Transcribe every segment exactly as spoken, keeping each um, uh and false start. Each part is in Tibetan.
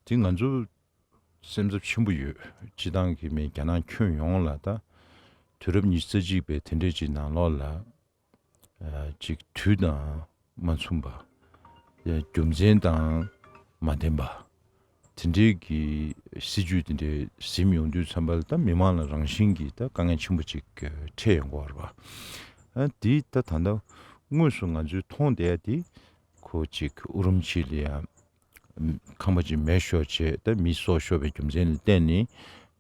དེ་ང་ཚོ་སེམས་འཚབ་ཆེན་པོ་ཡོད། སྤྱི་བཏང་གི་མི་རྒྱ་ནག་ཁྱོན་ཡོངས་ལ་ད་དུས་རབས་ཉི་ཤུ་རྩ་གཅིག་པའི་དེ་འདྲས་ཅིག་ནང་ལོགས་ལ་ཨ་ཅིག་དུས་དང་མ་མཚུངས་པ། ཡ་རྒྱུ་མཚན་དང་མ་ལྡན་པ། དེ་འདྲའི་གི་སྲིད་ཇུས་དེ་འདྲའི་ཟིན་ཡོང་དུས་ཙམ་པ་ལ་ད་མི་མང་ལ་རང་བཞིན་གྱིས་ད་དཀའ་ངལ་ཆེན་པོ་ཅིག་འཕྲད་ཡོང་གི་ཡོད་རེད་པ། ཨ་འདི་ད་ད་ལྟ་དངོས་སུ་ང་ཚོས་མཐོང་བསྡད་ཡ་དེ་ཁོ་ཅིག་ཨུ་རུམ་ཆི་ལ་ཡ་ཁང་པ་ཅིག་མེ་ཤོར་བྱས། ད་མི་སྲོག་ཤོར་བའི་རྒྱུ་མཚན་ལ་བརྟེན་ནས་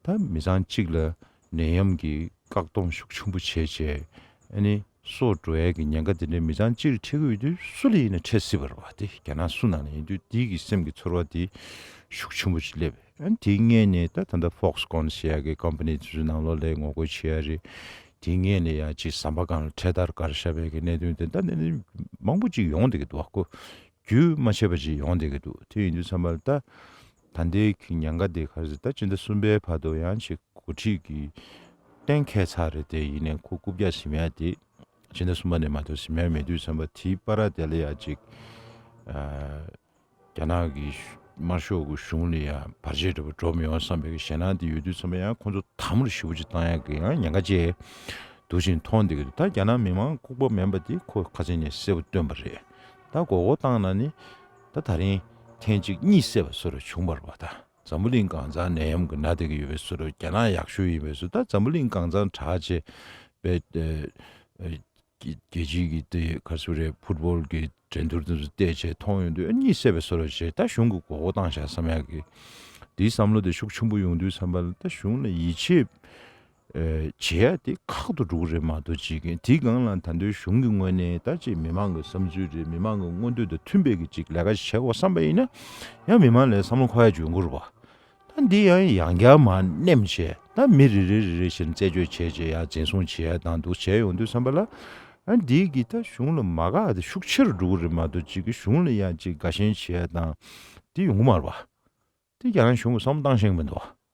ད་མི་ཚང་གཅིག་ལ་ནད་ཡམས་ཀྱི་བཀག་སྡོམ་ཤུགས་ཆེན་པོ་བྱས་བྱས། ཨ་ནི་སྲོག་འགྲོ་ཡས་ཀྱི་ཉེན་ཁ་དེ་འདྲའི་མི་ཚང་གཅིག་ལ་འཕྲད་ཀྱི་ཡོད་དུས་སུ་ལ་ཡིན་ན་འཕྲད་སྲིད་པ་རེད་པ། དེ་རྒྱ་ནག་སུ་ནང་ལ་ཡིན་དུས་དེའི་གི་སེམས་ཀྱི་ཚོར་བ་དེ་ཤུགས་ཆེན་པོ་ཅིག་སླེབས། ཨ་ནི་དེའི་སྔོན་ནས་ད་ད་ལྟ་Foxconn་ཟེར་ཡ་གི་ཀམ་པ་ནི་དེ་ཚོའི་ནང་ལོགས་ལ་ངོ་རྒོལ་བྱེད་ཡ་རེད། དེའི་སྔོན་ལ་ཡ་ཅིག་ཟམ་པ་སྒང་ལ་འཕྲེད་དར་བཀར་བཞག་པའི་གི་གནད་དོན་དེ་ད་གནད་དོན་མང་པོ་ཅིག་ཡོང་བསྡད་ཀྱི་འདུག་པ། ཁོ་རྒྱུན་མ་ཆད་པ་ཅིག་ཡོང་བསྡད་ཀྱི་འདུག་དེ་ཡིན་དུས་ཙམ་པ་ལ་ད་ད་ལྟའི་གི་ཉེན་ཁ་དེ་ག་རེ་ཟེར། ད་ཕྱི་ཟླ་གསུམ་པའི་བར་དུ་ཡང་ཅིག་འགོ་ཁྲིད་ཀྱི་གཏན་འཁེལ་ཚར་རེད། དེ་ཡིན་ནའི་ཁོ་རྐུབ་བཀྱག་ཟིན་ཡ་དེ་ཕྱི་ཟླ་གསུམ་པ་ནས་མ་གཏོགས་ཟིན་ཡ་མེད་དུས་ཙམ་པ་དེའི་བར་དེ་ལ་ཡ་ཅིག་ཨ་རྒྱ་ནག་གི་དམར་ཤོག་གི་གཞུང་ལ་ཡ་བར་ཆད་འདྲ་པོ་འགྲོ་མི་ཡོང་བསམ་པའི་གི་ཞེད་སྣང་དེ་ཡོད་དུས་ཙམ་པ་ཡང་ཁོ་ཚོ་དམ་རུ་ཞེ་པོ་ཅིག་བཏང་ཡ་གི་ཡང་ཉེན་ཁ་ཅིག་འདུག་ཅིང་མཐོང་བསྡད་ཀྱི་འདུག་ད་རྒྱ་ནག་མི་མང་ལྐུགས་པ་མིན་པ་དེ་ཁོ་ཁ་སང་ནས་གསལ་པོ་སྟོན་པ་རེད། ད་མགོ་སྐོར་བཏང་ན་ནི་ད་ད་རིང་ཐེངས་གཅིག་གཉིད་སད་པ་བཟོ་འདྲ་བྱུང་བ་རེད་པ། ད་འཛམ་བུ་གླིང་གང་ཚང་ནད་ཡམས་ཀྱིས་ན་བསྡད་ཀྱི་ཡོད་པའི་བཟོ་འདྲ། རྒྱ་ནག་ཡག་ཤོས་ཡིན་པའི་བཟོ། ད་འཛམ་བུ་གླིང་གང་ཚང་དྲག་བྱས་པའི་ཨ་ཨ་རྒྱལ་རྒྱལ་སྤྱིའི་གི་དེ་ག་རེ་ཟེར་རེད། ཕུཊ་བོལ་གྱི་འགྲན་བསྡུར་དེ་ཚོ་བལྟས་བྱས་མཐོང་ཡོང་དུས་ཨ་གཉིད་སད་པའི་བཟོ་འདྲ་བྱས། ད་གཞུང་གིས་མགོ་སྐོར་བཏང་བཞག་བསམ་ཡག་གི་དེའི་བསམ་བློ་དེ་ཤུགས་ཆེན་པོ་ཡོང་དུས་ཙམ་པ་ལ་ད་གཞུང་ལ་ཡིད་ཆེས་ཨེ་བྱེད་ཡ་དེ་ཁག་ཏུ་འགྲོ་གི་རེད་མ་གཏོགས་ཅིག་གི་དེའི་སྒང་ལ་ད་དུང་གཞུང་གི་ངོས་ནས་ད་ཅིག་མི་མང་གི་བསམ་ཚུལ་རེད། མི་མང་གི་མངོན་འདོད་དང་མཐུན་པའི་གི་ཅིག་ལས་ཀ་ཞིག་བྱེད་དགོས་བསམ་པ་ཡིན་ན་ཡང་མི་མང་ལ་བསམ་བློ་འཁོར་ཡ་ཅིག་ཡོང་གི་རེད་པ། ད་འདི་ཡང་ཡང་བསྐྱར་མར་ནེམ་བྱས་ད་མི་རེ་རེ་རེ་རེ་བཞིན་རྩད་གཅོད་བྱས་བྱས་ཡ་འཛིན་བཟུང་བྱེད་ཡ་དང་འདུག་བྱས་ཡོང་དུས་ཙམ་པ་ལ་ཨ་འདི་གི་ད་གཞུང་ལ་མ་དགའ་དེ་ཤུགས་ཆེ་རུ་འགྲོ་གི་རེད་མ་གཏོགས་ཅིག་གི་གཞུང་ལ་ཡང་ཅིག་དགའ་ཞེན་བྱེད་ཡ་དང་དེ་ཡོང་གི་མ་རེད་པ། དེ་རྒྱ་ནག་གཞུང་གིས་བསམ་བློ་བཏང་ཤེས་ཀྱི་མི་འདུག་པ།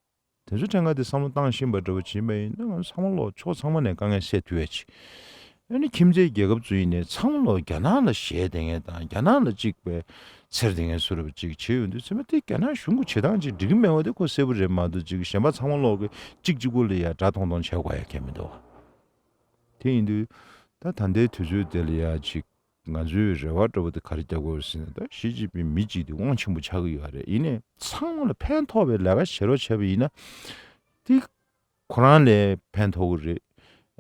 དེ་ཚོ་ཕྲན་ཁ་དེ་བསམ་བློ་བཏང་བཞིན་པ་འདྲ་པོ་བྱེད་པ་ཡིན་ན་ང་ཚོ་ཚང་མ་ལོག་ཕྱོགས་ཚང་མ་ནས་དཀའ་ངལ་སེལ་ཐུབ་ཡ་ཅིག་ཨ་ནི་ཁྱིམ་མཚེས་རྒྱལ་ཁབ་ཚོ་ཡིན་ནའི་ཚང་མ་ལོག་རྒྱ་ནག་ལ་ཞེད་བསྡད་མཁན་དང་རྒྱ་ནག་ལ་གཅིག་པའི་འཚེར་བསྡད་མཁན་བཟོ་འདྲ་པོ་ཅིག་བྱས་ཡོང་དུས་ཚང་མ་དེ་རྒྱ་ནག་གཞུང་གི་བྱེད་སྟངས་ཅིག་འགྲིག་གི་མེད་པ་དེ་ཁོ་གསལ་པོ་རེད་མ་གཏོགས་ཅིག་གཞན་པ་ཚང་མ་ལོག་གི་གཅིག་གཅིག་པོ་ལ་ཡ་དགྲ་མཐོང་མཐོང་བྱེད་དགོས་ཡ་གང་ཡང་མི་འདུག་པ། དེ་ཡིན་དུས་ད་ད་ལྟའི་དུས་ཚོད་དེ་ལ་ཡ་ཅིག་ང་ཚོའི་རེ་བ་འདྲ་པོ་དེ་ག་རེ་རྒྱག་དགོས་ཟེར་ན། ད་ཞི་ཅིན་ཕིང་མི་གཅིག་དེ་དབང་ཆེན་པོ་ཆགས་ཀྱི་ཡོད་རེད། ཡིན་ནའི་ཚང་མ་ལ་ཕན་ཐོགས་པའི་ལས་ཀ་བྱེད་རོགས་བྱས་པ་ཡིན་ན་དེ་ཁོ་རང་ལ་ཕན་ཐོགས་ཀྱི་རེད།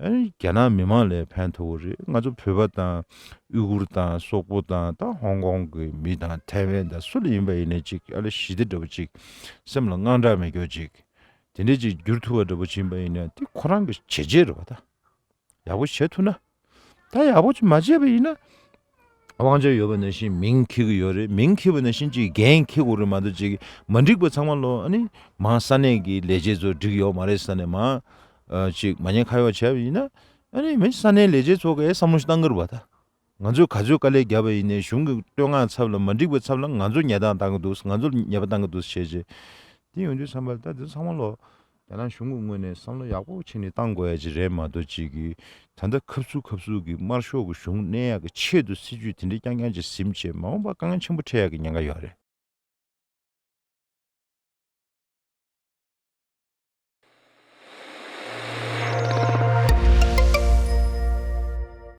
ཨ་ནི་རྒྱ་ནག་མི་མང་ལ་ཕན་ཐོགས་ཀྱི་རེད། ང་ཚོ་བོད་པ་དང་ཨུ་གུར་དང་སོག་པོ་དང་ད་ཧོང་ཀོང་གི་མི་དང་ཐའེ་ཝན་དང་སུ་ལ་ཡིན་པ་ཡིན་ནའི་ཅིག་ཨ་ལ་ཞི་བདེ་འདྲ་པོ་ཅིག་སེམས་ལ་དངངས་སྐྲག་མེད་རྒྱུ་ཅིག་དེ་འདྲ་ཅིག་འགྱུར་ཐུབ་པ་འདྲ་པོ་ཅིག་ཡིན་པ་ཡིན་ན་དེ་ཁོ་རང་གི་བྱས་རྗེས་རེད་པ། ད་ཡག་པོ་བྱེད་ཐུབ་ན། ད་ཡག་པོ་ཅིག་མ་བྱས་པ་ཡིན་ན། དབང་ཆ་ཡོད་པ་ནང་བཞིན་མིང་འཁྱེར་གྱི་ཡོད་རེད། མིང་འཁྱེར་བ་ནང་བཞིན་ཅིག་འགན་འཁྱེར་དགོས་རེད་མ་གཏོགས་ཅིག་མ་འགྲིག་པ་ཚང་མ་ལོག་ཨ་ནི་མང་ས་གནས་ཀྱི་ལས་བྱེད་ཚོ་འགྲིག་ཡོད་མ་རེད་ས་ནས་མང་ཨ་ཅིག་མ་ཉེས་ཁ་གཡོགས་བྱས་པ་ཡིན་ན་ཨ་ནི་མི་ས་གནས་ལས་བྱེད་ཚོ་གིས་བསམ་བློ་ཞིག་བཏང་གི་རེད་པ། ད་ང་ཚོས་ག་ཚོད་དཀའ་ལས་བརྒྱབ་པ་ཡིན་ནའི་གཞུང་གི་བསྟོད་བསྔགས་ཚབ་ལ་མ་འགྲིག་པའི་ཚབ་ལ་ང་ཚོ་ཉེས་རྡུང་བཏང་གི་འདུག་ང་ཚོ་ཉེས་པ་བཏང་གི་འདུག་བྱས་རྗེས། དེ་ཡོང་དུས་ཙམ་པ་ལ་ད་དེ་ཚང་མ་ལོག་རྒྱ་ནག་གཞུང་གི་ངོས་ནས་བསམ་བློ་ཡག་པོ་བྱས་ནས་བཏང་དགོས་ཡ་ཅིག་རེད་མ་གཏོགས་ཅིག་གི་ད་ལྟ་ཁབ་སུ་ཁབ་སུ་གི་དམར་ཤོག་གི་གཞུང་གནས་ཡག་གི་ཆེད་དུ་སྲིད་ཇུས་དེ་འདྲའི་རྐྱང་རྐྱང་ཅིག་ཟིན་བྱས་མ་འོངས་པ་དཀའ་ངལ་ཆེན་པོ་འཕྲད་ཡག་གི་ཉེན་ཁ་ཡོད་རེད།